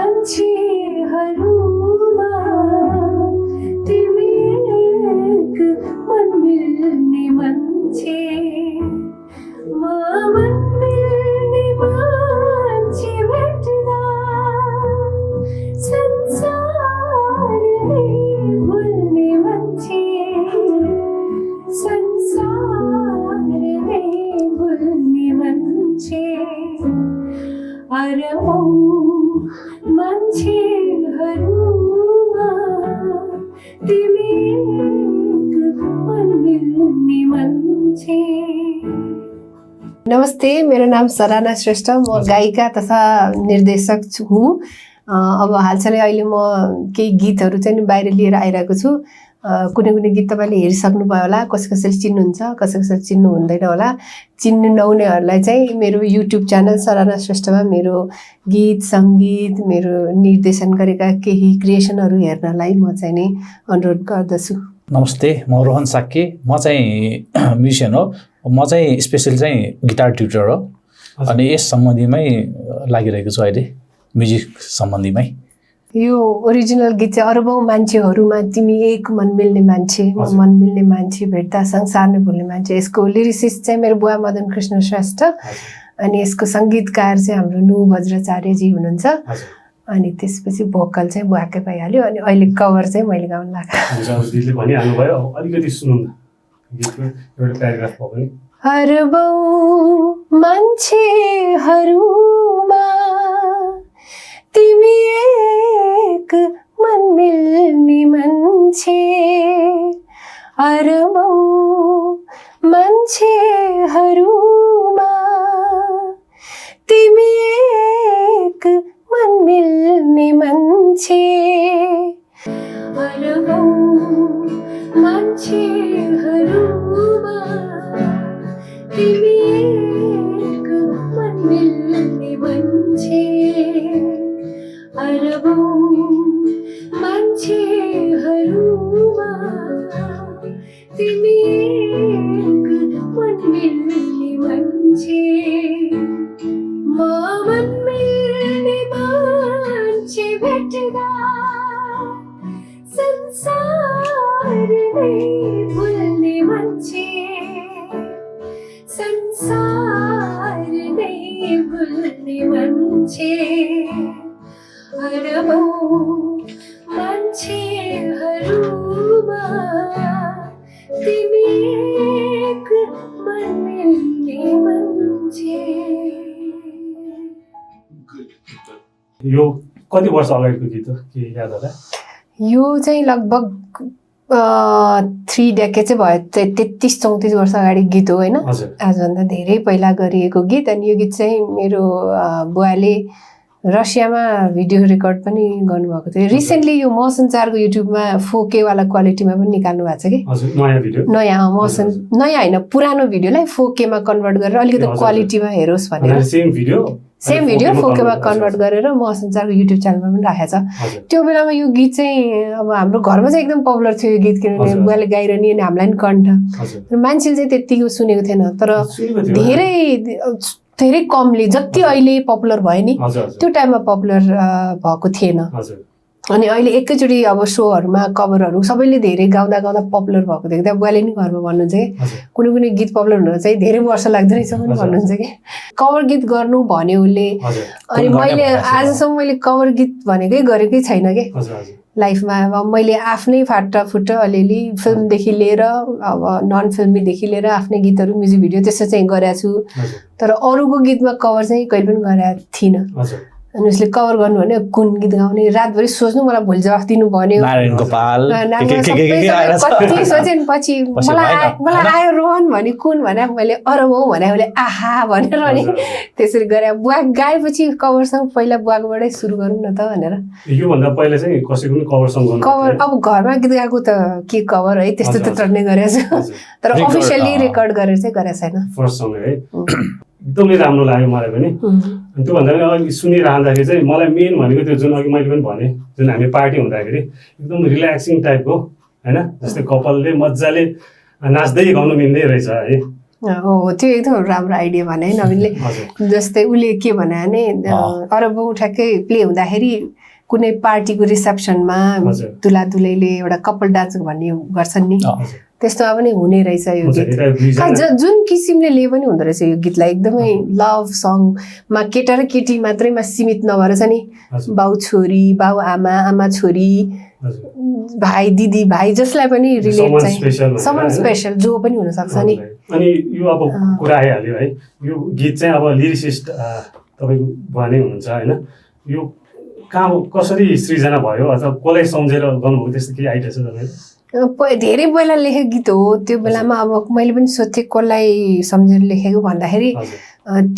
मान्छेहरूमा तिमी एक मन मिल्ने मान्छे म मन मिल्ने मान्छे भेट्दा संसारले भुल्ने मान्छे संसारले भुल्ने मान्छे अरबौं मान्छेहरूमा तिमी एक मन मिल्ने मान्छे। नमस्ते, मेरो नाम सराना श्रेष्ठ, म गायिका तथा निर्देशक हुँ। अब हालसालै अहिले म केही गीतहरू चाहिँ बाहिर लिएर आइरहेको छु। कुनै कुनै गीत तपाईँले हेरिसक्नुभयो होला, कसैले चिन्नुहुन्छ, कसैले चिन्नु हुँदैन होला। चिन्नु नहुनेहरूलाई चाहिँ मेरो युट्युब च्यानल सराना श्रेष्ठमा मेरो गीत सङ्गीत, मेरो निर्देशन गरेका केही क्रिएसनहरू हेर्नलाई म चाहिँ नि अनुरोध गर्दछु। नमस्ते, म रोहन शाक्य, म चाहिँ म्युजिसियन हो। म चाहिँ स्पेसली चाहिँ गिटार ट्युटर हो अनि यस सम्बन्धीमै लागिरहेको छु अहिले, म्युजिक सम्बन्धीमै। यो ओरिजिनल गीत चाहिँ अरबौं मान्छेहरूमा तिमी एक मन मिल्ने मान्छे म मन मिल्ने मान्छे भेट्दा संसार नै भुल्ने मान्छे। यसको लिरिसिस्ट चाहिँ मेरो बुवा मदन कृष्ण श्रेष्ठ अनि यसको सङ्गीतकार चाहिँ हाम्रो नु वज्राचार्यजी हुनुहुन्छ अनि त्यसपछि भोकल चाहिँ बुवाकै भइहाल्यो अनि अहिले कभर चाहिँ मैले गाउन लाग्यो। अरबौं मान्छेहरूमा तिमी एक मन मिल्ने मान्छे अरबौं मान्छेहरूमा तिमी एक मन मिल्ने मान्छे अरबौं मान्छेहरूमा तिमी एक मन मिल्ने मान्छे अरबौं मान्छेहरूमा तिमी एक मन मिल्ने मान्छे म मन मिल्ने मान्छे भेट्दा संसारले भुल्ने मान्छे संसारले भुल्ने मान्छे अरबौं मान्छेहरूमा तिमी एक मन मिल्ने मान्छे। यो कति वर्ष अगाडिको गीत हो के याद होला? यो चाहिँ लगभग 3 डेकेड चाहिँ भयो, 33-34 वर्ष अगाडि गीत हो होइन, आजभन्दा धेरै पहिला गरिएको गीत। अनि यो गीत चाहिँ मेरो बुवाले रसियामा भिडियो रेकर्ड पनि गर्नुभएको थियो। रिसेन्टली यो मसञ्चारको युट्युबमा 4K वाला क्वालिटीमा पनि निकाल्नु भएको छ कि नयाँ होइन पुरानो भिडियोलाई 4K मा कन्भर्ट गरेर अलिकति क्वालिटीमा हेरोस् भनेर सेम भिडियो 4K मा कन्भर्ट गरेर मसञ्चारको युट्युब च्यानलमा पनि राखेको छ। त्यो बेलामा यो गीत चाहिँ अब हाम्रो घरमा चाहिँ एकदम पपुलर थियो यो गीत, किनभने बुवाले गाइरहने अनि हामीलाई पनि कण्ठ, मान्छेले चाहिँ त्यतिको सुनेको थिएन। तर धेरै कमले जति अहिले पपुलर भयो नि त्यो टाइममा पपुलर भएको थिएन। अनि अहिले एकैचोटि अब सोहरूमा कभरहरू सबैले धेरै गाउँदा गाउँदा पपुलर भएको देख्दा बुवाले नि घरमा भन्नुहुन्छ कि कुनै कुनै गीत पपुलर हुन चाहिँ धेरै वर्ष लाग्दो रहेछ पनि भन्नुहुन्छ कि कभर गीत गर्नु भन्यो उसले। अनि मैले आजसम्म मैले कभर गीत भनेकै गरेकै छैन कि लाइफमा। अब मैले आफ्नै फाटाफुट अलिअलि फिल्मदेखि लिएर अब नन फिल्मीदेखि लिएर आफ्नै गीतहरू म्युजिक भिडियो त्यस्तो चाहिँ गरेको छु, तर अरूको गीतमा कभर चाहिँ कहिले पनि गरेको थिइनँ। अनि उसले कभर गर्नु भने कुन गीत गाउने रातभरि सोच्नु, मलाई भोलि जवाफ दिनु भन्यो। कति सोचेँ पछि मलाई आयो रोहन भने कुन भने मैले अरबौं भने उसले आहा भनेर अनि त्यसरी गरे। बुवा गाएपछि कभरसँग पहिला बुवाकोबाटै सुरु गरौँ न त भनेर। योभन्दा पहिला चाहिँ कसैको पनि कभर अब घरमा गीत गाएको त के कभर है त्यस्तो त गर्ने गरेको छु, तर अफिसियली रेकर्ड गरेर चाहिँ गरेको छैन। फर्स्ट सङ है एकदमै राम्रो लाग्यो मलाई पनि। त्योभन्दा पनि अघि सुनिरहँदाखेरि चाहिँ मलाई मेन भनेको त्यो जुन अघि मैले पनि भने जुन हामी पार्टी हुँदाखेरि एकदम रिल्याक्सिङ टाइपको होइन, जस्तै कपालले मजाले नाच्दै गाउनु मिल्दै रहेछ है। हो त्यो एकदम राम्रो आइडिया भने है नवीनले जस्तै उसले के भने भने अरबौ ठ्याक्कै प्ले हुँदाखेरि कुनै पार्टीको रिसेप्सनमा दुला दुलैले एउटा कपल डान्स भन्ने गर्छन् नि त्यस्तोमा पनि हुने रहेछ यो गीत जुन किसिमले ले पनि हुँदो रहेछ यो गीतलाई एकदमै लभ सङमा केटा र केटी मात्रैमा सीमित नभएर छ नि बाउ छोरी बाउ आमा आमा छोरी भाइ दिदी भाइ जसलाई पनि रिलेट चाहिँ समान स्पेसल जो पनि हुनसक्छ नि अनि यो अब कुरा आइहाल्यो है यो गीत चाहिँ अब लिरिसिस्ट तपाईँको बुवा नै हुनुहुन्छ होइन यो कहाँ कसरी सृजना भयो अथवा कसलाई सम्झेर गर्नुभयो त्यस्तो केही आइडिया छ तपाईँले धेरै पहिला लेखेको गीत हो त्यो बेलामा अब मैले पनि सोध्थेँ कसलाई सम्झेर लेखेको भन्दाखेरि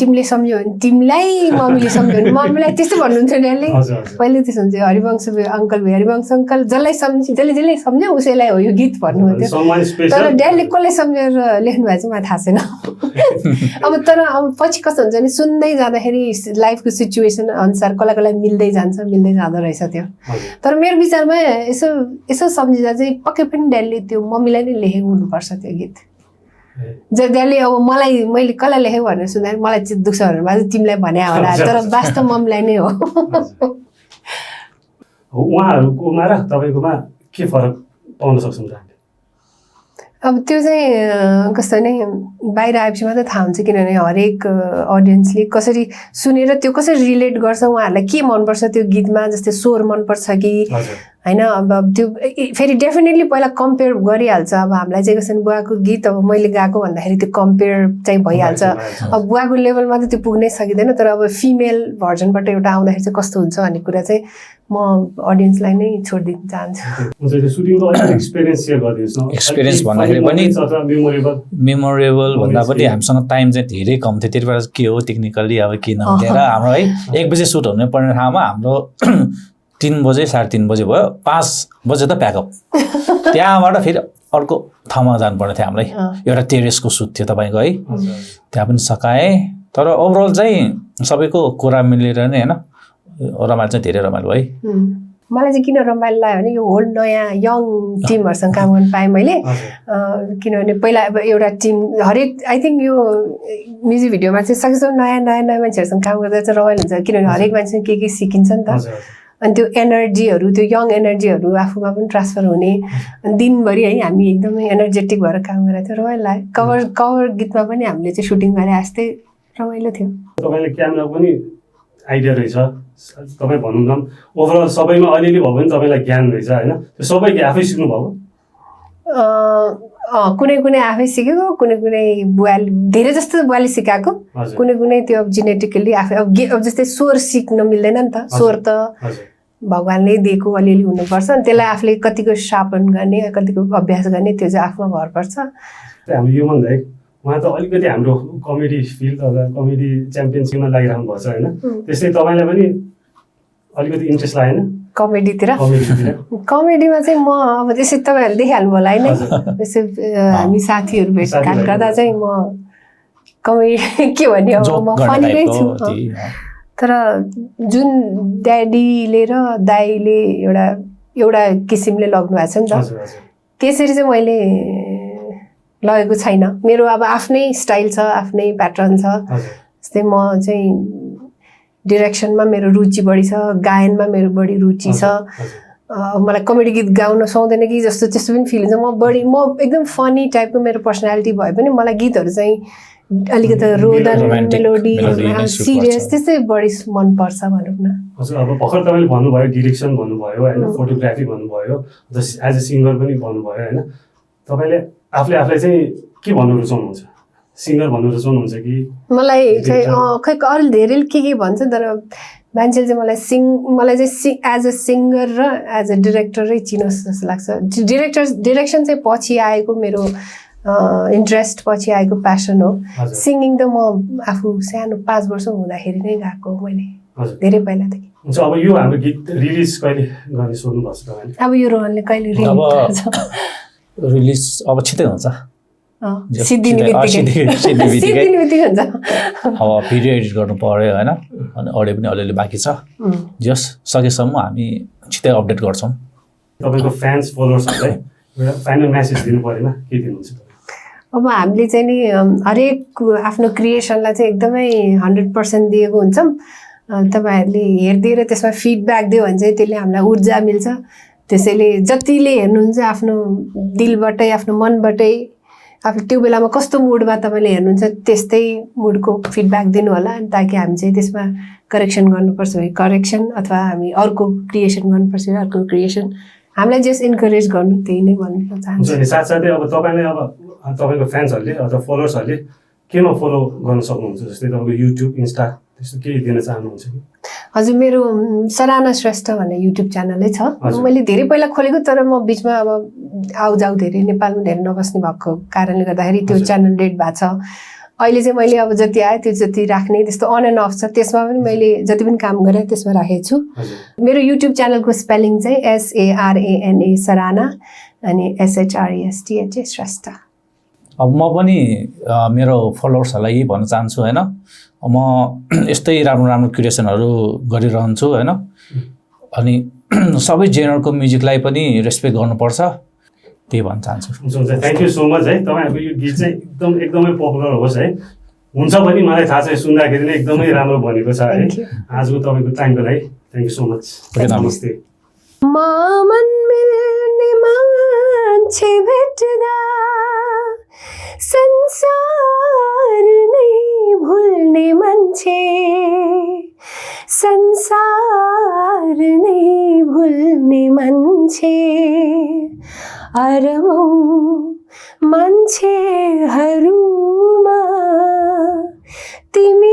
तिमीले सम्झ्यौ भने तिमीलाई मम्मीले सम्झ्यौ भने मम्मीलाई त्यस्तै भन्नुहुन्थ्यो ड्याडले पहिले त्यसो हुन्छ हरिवंश अङ्कल भयो हरिवंश अङ्कल जसलाई जसले सम्झ्यो उसैलाई हो यो गीत भन्नुहुन्थ्यो तर ड्याडले कसलाई सम्झेर लेख्नु भएको चाहिँ मलाई थाहा छैन अब तर अब पछि कस्तो हुन्छ भने सुन्दै जाँदाखेरि लाइफको सिचुएसन अनुसार कसलाई कसलाई मिल्दै जाँदो रहेछ त्यो तर मेरो विचारमा यसो सम्झिँदा चाहिँ पक्कै पनि ड्याडले त्यो मम्मीलाई नै लेखेको हुनुपर्छ त्यो गीत ड्याडले अब मैले कसलाई लेखेको भनेर सुन्दाखेरि मलाई चाहिँ दुख्छ भनेर मलाई तिमीलाई भने होला तर वास्तव मम्मीलाई नै हो उहाँहरूकोमा र तपाईँकोमा के फरक पाउन सक्छौँ त अब त्यो चाहिँ कस्तो नै बाहिर आएपछि मात्रै थाहा हुन्छ किनभने हरेक अडियन्सले कसरी सुनेर त्यो कसरी रिलेट गर्छ उहाँहरूलाई के मनपर्छ त्यो गीतमा जस्तै स्वर मनपर्छ कि होइन अब त्यो फेरि डेफिनेटली पहिला कम्पेयर गरिहाल्छ अब हामीलाई चाहिँ कसरी बुवाको गीत अब मैले गाएको भन्दाखेरि त्यो कम्पेयर चाहिँ भइहाल्छ अब बुवाको लेभलमा त त्यो पुग्नै सकिँदैन तर अब फिमेल भर्जनबाट एउटा आउँदाखेरि चाहिँ कस्तो हुन्छ भन्ने कुरा चाहिँ म अडियन्सलाई नै छोडिदिन चाहन्छु एक्सपिरियन्स भन्दाखेरि पनि मेमोरेबल भन्दा पनि हामीसँग टाइम चाहिँ धेरै कम थियो त्यति बेला के हो टेक्निकल्ली अब के नहुँदैन हाम्रो है 1 बजे सुट हुने पर्ने ठाउँमा हाम्रो 3 बजे 3:30 बजे भयो 5 बजे त प्याकअप त्यहाँबाट फेरि अर्को ठाउँमा जानुपर्ने थियो हामीलाई एउटा टेरेसको सुट थियो तपाईँको है त्यहाँ पनि सकाएँ तर ओभरअल चाहिँ सबैको कुरा मिलेर नै होइन रमाइलो चाहिँ धेरै रमाइलो है मलाई चाहिँ किन रमाइलो लाग्यो भने यो होल नयाँ यङ टिमहरूसँग काम गर्न पाएँ मैले किनभने पहिला अब एउटा टिम हरेक आई थिङ्क यो म्युजिक भिडियोमा चाहिँ सकेसम्म नयाँ मान्छेहरूसँग काम गर्दा चाहिँ रमाइलो हुन्छ किनभने हरेक मान्छेले के सिकिन्छ नि त अनि त्यो एनर्जीहरू त्यो यङ एनर्जीहरू आफूमा पनि ट्रान्सफर हुने दिनभरि है हामी एकदमै एनर्जेटिक भएर काम गरेको थियो रमाइलो लाग्यो कभर गीतमा पनि हामीले चाहिँ सुटिङ गरे जस्तै रमाइलो थियो तपाईँले क्यामेरा पनि आइडिया रहेछ तपाईँ भनौँ न ओभरअल सबैमा अलिअलि भयो भने तपाईँलाई ज्ञान रहेछ होइन त्यो सबै आफै सिक्नुभएको कुनै आफै सिकेको कुनै बुवाले धेरै जस्तो बुवाले सिकाएको कुनै त्यो अब जेनेटिकली आफै अब जस्तै स्वर सिक्न मिल्दैन नि त स्वर त भगवान्ले दिएको अलिअलि हुनुपर्छ अनि त्यसलाई आफूले कतिको शार्पन गर्ने कतिको अभ्यास गर्ने त्यो चाहिँ आफूमा भर पर्छ हाम्रो यो मन है उहाँ त अलिकति हाम्रो कमेडी फिल्ड अथवा कमेडी च्याम्पियनसिपमा लागिरहनु भएको छ होइन त्यस्तै तपाईँलाई पनि अलिकति इन्ट्रेस्ट लागेन कमेडीतिर कमेडीमा चाहिँ म अब त्यसै तपाईँहरूले देखिहाल्नु होला होइन त्यसै हामी साथीहरू भेटघाट गर्दा चाहिँ म कमेडी के भन्ने अब म फनीकै छु तर जुन ड्याडीले र दाइले एउटा किसिमले लग्नु भएको छ नि त त्यसरी चाहिँ मैले लगेको छैन मेरो अब आफ्नै स्टाइल छ आफ्नै प्याटर्न छ जस्तै म चाहिँ डिरेक्सनमा मेरो रुचि बढी छ गायनमा मेरो बढी रुचि छ मलाई कमेडी गीत गाउन सुहाउँदैन कि जस्तो त्यस्तो पनि फिल हुन्छ म एकदम फनी टाइपको मेरो पर्सनालिटी भए पनि मलाई गीतहरू चाहिँ अलिकति रोदन मेलोडी सिरियस त्यस्तै बढी मनपर्छ भनौँ न अब भर्खर तपाईँले भन्नुभयो डिरेक्सन भन्नुभयो होइन फोटोग्राफी भन्नुभयो एज अ सिङ्गर पनि भन्नुभयो होइन तपाईँले आफूलाई चाहिँ के भन्नु रुचाउनुहुन्छ सिङ्गर भन्नु रुचाउनुहुन्छ कि मलाई चाहिँ खै अरू धेरैले के भन्छ तर मान्छेले चाहिँ मलाई चाहिँ एज अ सिङ्गर र एज अ डिरेक्टरै चिनोस् जस्तो लाग्छ डिरेक्सन चाहिँ पछि आएको मेरो इन्ट्रेस्ट पछि आएको प्यासन हो सिङ्गिङ त म आफू सानो 5 वर्ष हुँदाखेरि नै गाएको मैले धेरै पहिलादेखि हुन्छ अब यो हाम्रो गीत रिलिज कहिले गर्ने सोध्नुभएको छ तपाईँले अब यो रोहनले कहिले रिलिज अब छिटै हुन्छ सिद्धिने बित्तिकै हुन्छ अब भिडियो एडिट गर्नु पर्यो होइन अनि अडियो पनि अलिअलि बाँकी छ जस सकेसम्म हामी छिटै अपडेट गर्छौँ तपाईँको फ्यान्स फलोवर्सहरूलाई एउटा फाइनल मेसेज दिनु परेन के दिनुहुन्छ अब हामीले चाहिँ नि हरेक आफ्नो क्रिएसनलाई चाहिँ एकदमै 100% दिएको हुन्छौँ। तपाईँहरूले हेरिदिएर त्यसमा फिडब्याक दियो भने चाहिँ त्यसले हामीलाई ऊर्जा मिल्छ। त्यसैले जतिले हेर्नुहुन्छ आफ्नो दिलबाटै आफ्नो मनबाटै आफ्नो त्यो बेलामा कस्तो मुडमा तपाईँले हेर्नुहुन्छ त्यस्तै मुडको फिडब्याक दिनु होला, ताकि हामी चाहिँ त्यसमा करेक्सन गर्नुपर्छ भने करेक्सन, अथवा हामी अर्को क्रिएसन गर्नुपर्छ भने अर्को क्रिएसन, हामीलाई जस्ट इन्करेज गर्नु, त्यही नै भन्न चाहन्छु। साथसाथै अब तपाईँले अब तपाईँको फ्यान्सहरूले अथवा फलोवर्सहरूले केमा फलो गर्न सक्नुहुन्छ? जस्तै तपाईँको युट्युब, इन्स्टा त्यस्तो केही दिन चाहनुहुन्छ कि? हजुर, मेरो सराना श्रेष्ठ भन्ने युट्युब च्यानलै छ। मैले धेरै पहिला खोलेको, तर म बिचमा अब आउजाउ धेरै नेपालमा धेरै नबस्ने भएको कारणले गर्दाखेरि त्यो च्यानल डेड भएको छ। अहिले चाहिँ मैले अब जति आयो त्यो जति राख्ने, त्यस्तो अन एन्ड अफ छ। त्यसमा पनि मैले जति पनि काम गरेँ त्यसमा राखेको छु। मेरो युट्युब च्यानलको स्पेलिङ चाहिँ SARANA सराना अनि SHRESTH श्रेष्ठ। अब म पनि मेरो फलोवर्सहरूलाई यही भन्न चाहन्छु होइन, म यस्तै राम्रो राम्रो क्रिएसनहरू गरिरहन्छु होइन, अनि सबै जेनरको म्युजिकलाई पनि रेस्पेक्ट गर्नुपर्छ, त्यही भन्न चाहन्छु। हुन्छ, थ्याङ्क यू सो मच है। तपाईँहरूको यो गीत चाहिँ एकदमै पपुलर होस् है। हुन्छ पनि मलाई थाहा छ, सुन्दाखेरि नै एकदमै राम्रो बनेको छ है। आजको तपाईँको टाइमको लागि थ्याङ्क यू सो मच। नमस्ते। मन मिल्ने मान्छे भेट्दा संसार नै भुल्ने मान्छे, संसार नै भुल्ने मान्छे, अरबौं मान्छेहरूमा तिमी